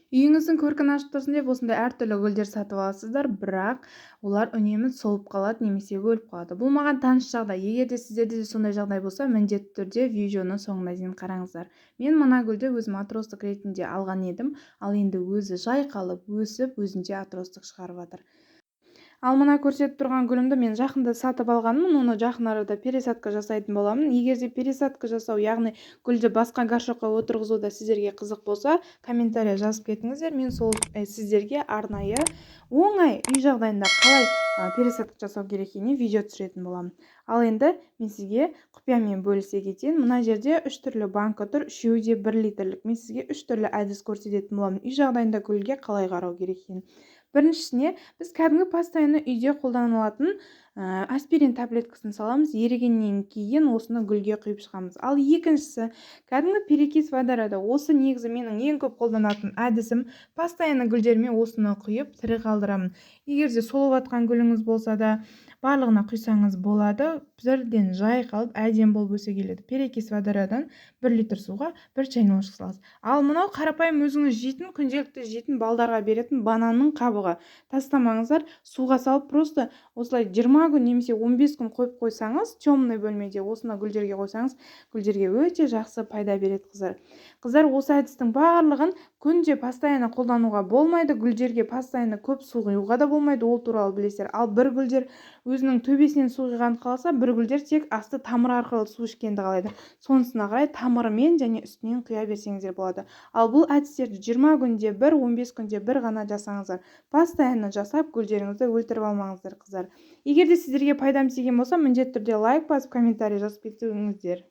Үйіңіздің көркін ашып тұрсын деп осындай әртүрлі гүлдер сатып аласыздар, бірақ олар үнемі солып қалады немесе өліп қалады. Бұл маған таныс жағдай. Егер де сіздерде де сондай жағдай болса, міндетті түрде видеоны соңына дейін қараңыздар. Мен мына гүлді өзім отросток ретінде алған едім, ал енді өзі жайқалып, өсіп, өзінде отросток шығарып жатыр. Ал мына көрсетіп тұрған гүлімді мен жақында сатып алғанмын, оны жақын арада пересадка жасайтын боламын. Егер де пересадка жасау, яғни гүлді басқа горшокқа отырғызу да сіздерге қызық болса, комментарий жазып кетіңіздер. Мен сол сіздерге арнайы оңай үй жағдайында қалай пересадка жасау керек екеніне видео түсіретін боламын. Ал енді мен сізге құпиямен бөлісе кетейін. Мына жерде үш түрлі банка тұр, үшеуі де 1 литрлік. Мен сізге үш түрлі әдіс көрсететін боламын, үй жағдайында гүлге қалай қарау керек екенін. Біріншісіне біз кәдімгі постоянно үйде қолданылатын аспирин таблеткасын саламыз, ерігеннен кейін осыны гүлге құйып шығамыз. Ал екіншісі кәдімгі перекись водорода. Осы негізі менің ең көп қолданатын әдісім. Постоянно гүлдеріме осыны құйып, тірі қалдырамын. Егер де солып жатқан гүліңіз болса да, барлығына құйсаңыз болады, бірден жайқалып, әдемі болып өсе келеді. Перекись водородан 1 литр суға 1 чайный ложка саласыз. Ал мынау қарапайым өзіңіз жейтін, күнделікті жейтін, балдарға беретін бананның қабығы. Тастамаңыздар, суға салып, просто осылай 20 күн немесе 15 күн қойып қойсаңыз, темный бөлмеде осыны гүлдерге қойсаңыз, гүлдерге өте жақсы пайда береді, қыздар. Қыздар, осы әдістің барлығын күнде постоянно қолдануға болмайды, гүлдерге постоянно көп су құюға да болмайды, ол туралы білесіздер. Ал бір гүлдер өзінің төбесінен су құйғанды қаласа, бір гүлдер тек асты тамыр арқылы су ішкенді қалайды. Сонысына қарай тамырымен және үстінен құя берсеңіздер болады. Ал бұл әдістерді 20 күнде бір, 15 күнде бір ғана жасаңыздар. Постоянно жасап, гүлдеріңізді өлтіріп алмаңыздар, қыздар. Егер де сіздерге пайдам тиген болса, міндетті түрде лайк басып, комментарий жазып кетіңіздер.